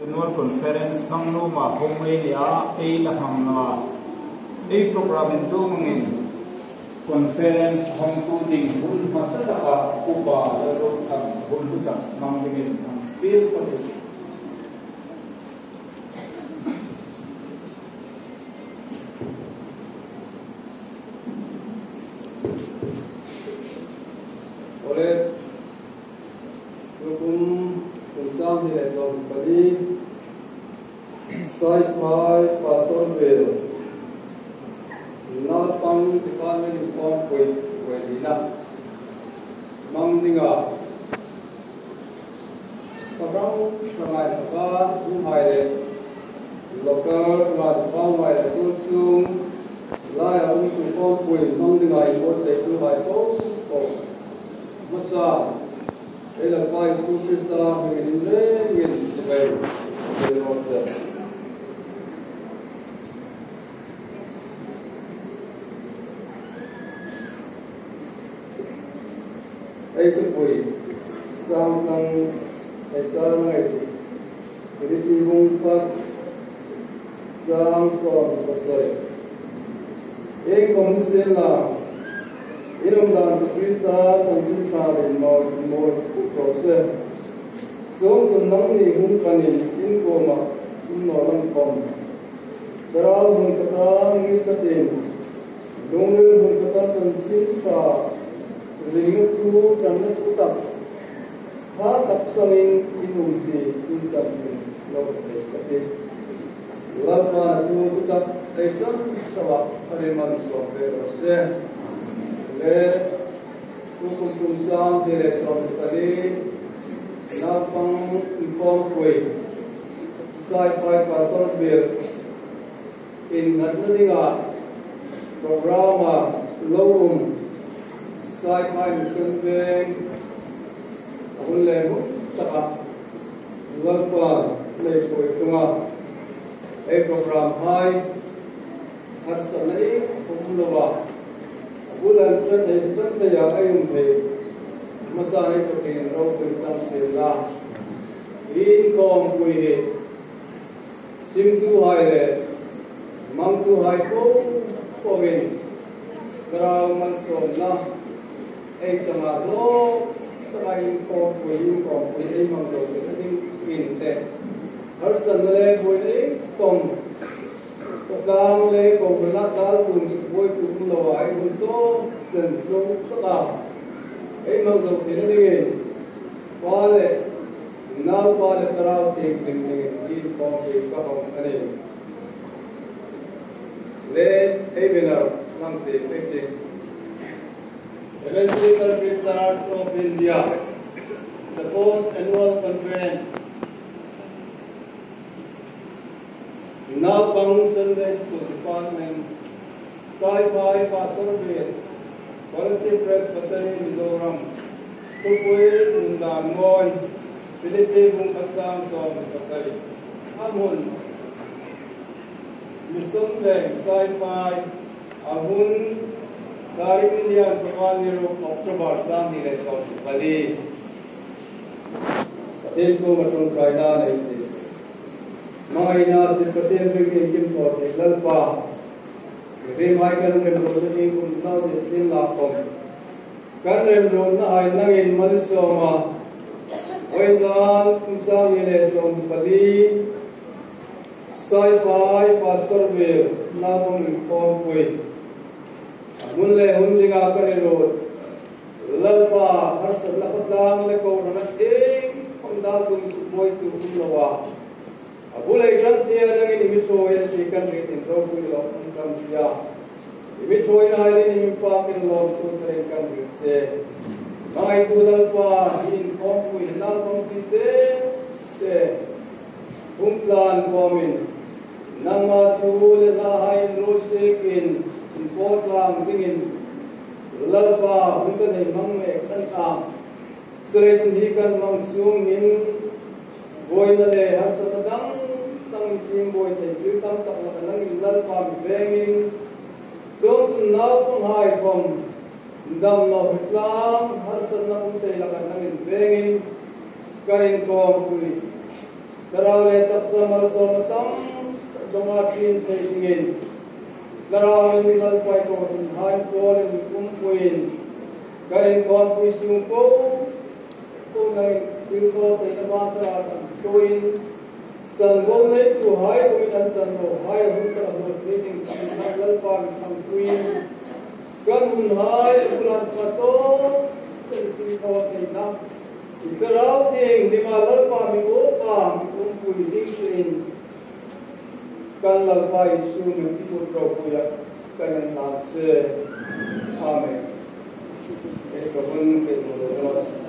Annual Conference hmang numa hawng mai a ni a, ei la hmang lo a. Ei program in tu hmangin Conference hawngtu ding hun hmasa takah Upa Lalruatthang hun hlu tak hmang dingin an fir phawt i. Awle, Tukum 2024 Saiphai Pastor Bill Naupang Department Inkhawmpui Vawihnihna Mangdinga Pahrang Hrangai Thaka Lunghai leh Local Ralthau Ngai leh Tualchhung Laia Umtu Kawngpui Mangdinga Inbuatsaih Lunghai fo fo Hmasa Hei Lalpa Isu Krista hmingin in rengin chibai che rawh se. Hei thupui changtlang hei tlang ngaihtuah Philippi bung khat chang 17. Eng kawng ni sel la, in awm dan chu Krista chanchin tha leh mawi mawi puk rawh se. Chuang chun nang ni hung kanin in kawmah in nawn ang kawm. Thlarau hmun khata ngil ka tin. Lungril hmun khata chanchin tha ringna thu tanna thu tak tha tak sangin in um ti in chanchin lo thei ka ti. Lalpana chu thu tak ei chan theuhah a rim an sawm ve rawh se. Le tu kum kum 2014 naupang inkhawmpui Saiphai Pastor Bill Innghatna dingah Programa lo um Saiphai Mission Veng a hun leh hmun takah Lalpa lei hruai tung a, hei program hai harsatna eng awm lo a, a bul an tan ei tan thei a, ei um thei hmasa nei tawkin ropui chang thin la, inkawmpui hi. Simtu hai leh mangtu hai fo fo-in Thlarau malsawmna ei changah zawk taka inkawmpui inkawmpui ei mang lo te ding in te harsatna leh buaina eng kawng khawtlang leh kohrana dal tum suk buai tum lo ah ei hun tawk chen tlo taka ei mang zo theihna dingin Pa leh Naupa leh Thlarau Thianghlim ningin hi kawngpui ka hawng a ni. Le ei winner lang ti fifty. Evangelical Free Church of India, the fourth annual conference. Naupang Sunday School Department, Saiphai Pastor Bill, Kolasib Presbytery, Mizoram. Thupui nundan ngawi Philippi bung khat chang 17 a hmun Mission Veng Saiphai a hun Tarik Millian Pakua Niruk October 2014 Pathian kum a tawngtaina nei thei Hmangaihna sil Pathian ring engkim tawh thei Lalpa Mihring ai kan remruhna hi kum naute sil lak awm Kan remruhna hai nangin Malsawma Vaizan kum 2014 Saiphai Pastor Will naupang inkhawmpui a hmun leh hun dingah kan i lut. Lalpa harsatna khawtlang leh kohhrana eng awm dal tum suh mawitu um lo a, a bul ei tan tia nangin i mithawi an ti kan rit in ropui loh an tam tia. I mithawi na hailin i mipakin lawmthu tharin kan rit che. Hmangaihtu Lalpa hi inkhawmpui hi naupang chi te te pumtlan kawmin nangmah thu leh hla hain rusikin inpawltlang dingin Lalpa hun kan hei hmang mek an a. Chulei chun hi kan hmang sungin buaina leh harsatna dang dang in chim buai thei thil tam tak laka nangin Lalpa mi vengin chung chun naupang hai khawm dam lo hritlang harsatna um thei laka nangin vengin kan inkawmpui. Thlarau leh taksa malsawmna tam tak dawnga thin thei dingin Thlarauin Lalpai Kohhran Hain Pawlin Kumpuiin kan inkhawmpui sung fo fo nangin thil thaw theihna vantara kan hruaiin chanvo neitu hai awmin an chanvo hai a hun kan a huat thei ding chin khan Lalpa mi thlangpuiin kan hun hai a bulah hma tawp chen thil thaw theihna I thlarau thianghlima Lalpa mi upa mi umpui ding chein kan Lalpa Isu min kut ropuia kan en hlan che. Amen. Hei ka hun keih maw lo.